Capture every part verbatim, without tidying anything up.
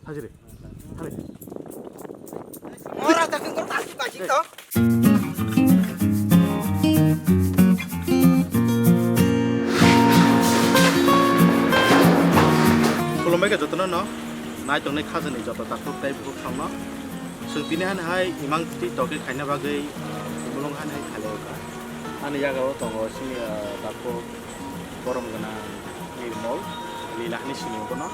Hajiri. Hajiri. Mora ta kung kung ta ki pa ki to. Khulumbai kha jotono no, nai tongnai khajani joto takhuk tei bukhuk songno. Chwng tini hani hai imang twi tokhe khaina bagwi, mulung hani hai khalai kha. Ani yago tongo sini, ah, takhuk borom gwnang Nirmol, Lila hani sini bono.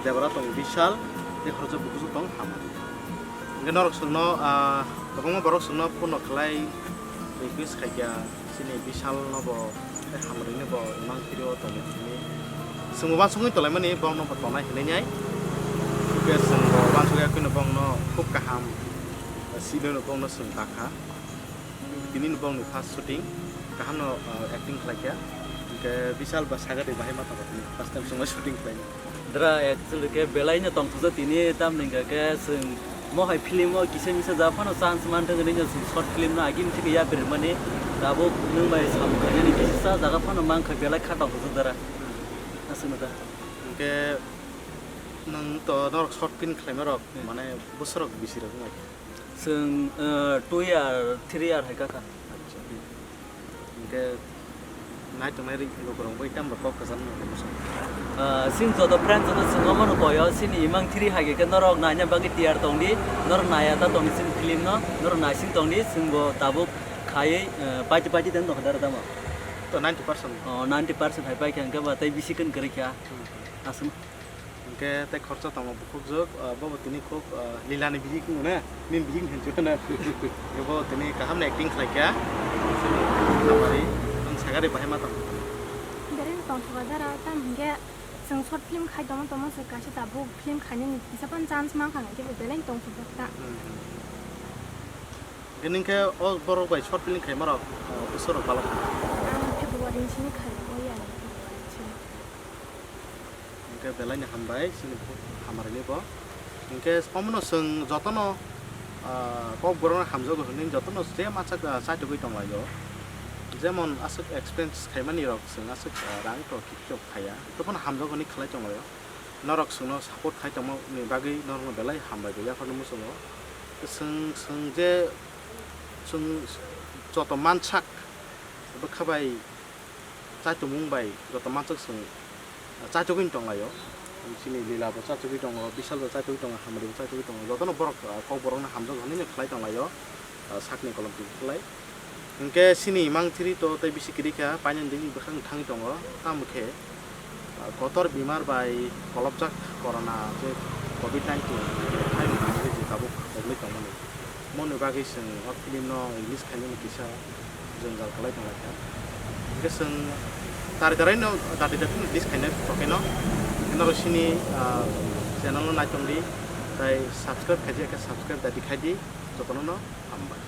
Debra tongo Bishal, tei khoroksa bukusu tong Hamari. Hingke norok chwngno, ah, kwbangma borok chwngno phone rok khlai request khaikha, chini Bishal no bo tei Hamari no bo imang twi o tongwi hinwi. Chwngbo uansugwi tonglaimani, borok no bo tongnai hinwi nai. Hingke chwngbo uansugwi yakhwino borok no khub kaham, ah, sino borok no chwng takha. Tini ni bongni first shooting, kaham no, uh, acting khlai kha. Hingke Bishal ba sagari bahai ma tongo tini, first time chwngno shooting khlai. Dra actually khe belai no tongthokjak tini, tamni hingka khe chwng mo hai film o kisa misa ja phano chance manthok hinwi no chwng short film no agini thik ya bermani, tabuk nwng bai sam khainani kisa jaga phano mankha, belai kha tongthokjak dara. Aswkno da. Hingke nwng to norok short film khlaima rok, hmm, mane bwswk rok bisi rok wng. Chwng, eh, two year, three year hai kha kha. Hingke nai tongnai ri-, lukurok bai tamo kok kwcham nang khe bwswk? Ah, chini joto friend joto chwng omono koi o, chini imang three hai khe norok naina bagwi tiyar tong di, norok naiya ta tong di chini film no, norok naising tong di, chwng bo tabuk khaiwi, eh, party party den tong kha dara tamo. To ninety percent. Oh, ninety percent hai pai kha hingke ba tei bisi khe kwrwi kha. Hmm. Aswk. Hingke tei khoroksa tongo bukhukjwk, ah, bobo tini khub, ah, lilani bihik wngmano, nini bihik hinwi hino. Hingke bo tini kaham no acting khlai kha. Hamari, ang sagari bahai ma tong. Bereng tongthok dara, tam hingke chwng short film khai tongma tongma se kaisa tabuk film khainani kisa phano chance mankha hingke bo belai tongthok ta. Hmm, hmm. Hingke ningke o borok bai short film khaima rok, ah, bwswk rok balok kha? Ang February ni simi khai, o ya ni February ni simi. Hingke belai ni hambai, chini hamari ni bo. Hingke omono chwng jotono, ah, kok borok no hamjago hinwi jotono je masa, ah, chaitugwi tong lai o. Jemon aswk expense khaimani rok chwng aswk, ah, rang to kip chok phaiya. Jotono hamjago hinwi khlai tong lai o. Norok chwngno support khai tongma ni bagwi norokno belai hambai bo yaphar ni muchungo. Chwng, chwng je chwng joto mansak bwkha bai chaitokmung bai joto mansak chwng, ah, chaitogwi tong lai o. Chini Lila bo chaitogwi tongo, Bishal bo chaitogwi tongo, Hamari bo chaitogwi tongo. Jotono borok, ah, kok borok no hamjago hinwi no khlai tong lai o, ah, sakni kolom twi khlai. Hingke chini imang three to tei bisi kwrwi kha, painani digi bwkhak thangwi tongo. Tamo khe, ah, kotor bimar bai kolopjak corona je covid nineteen hai je tabuk tongwi tongmani. Moni bagwi chwng o film no release khainani kisa jwngjal kwlai tonglaikha. Hingke chwng tari tarai no dati dati release khaina tokeno. Norok chini, ah, channel no naitongdi, tei subscribe khaijak khe subscribe dati khaidi, jotono no hambai.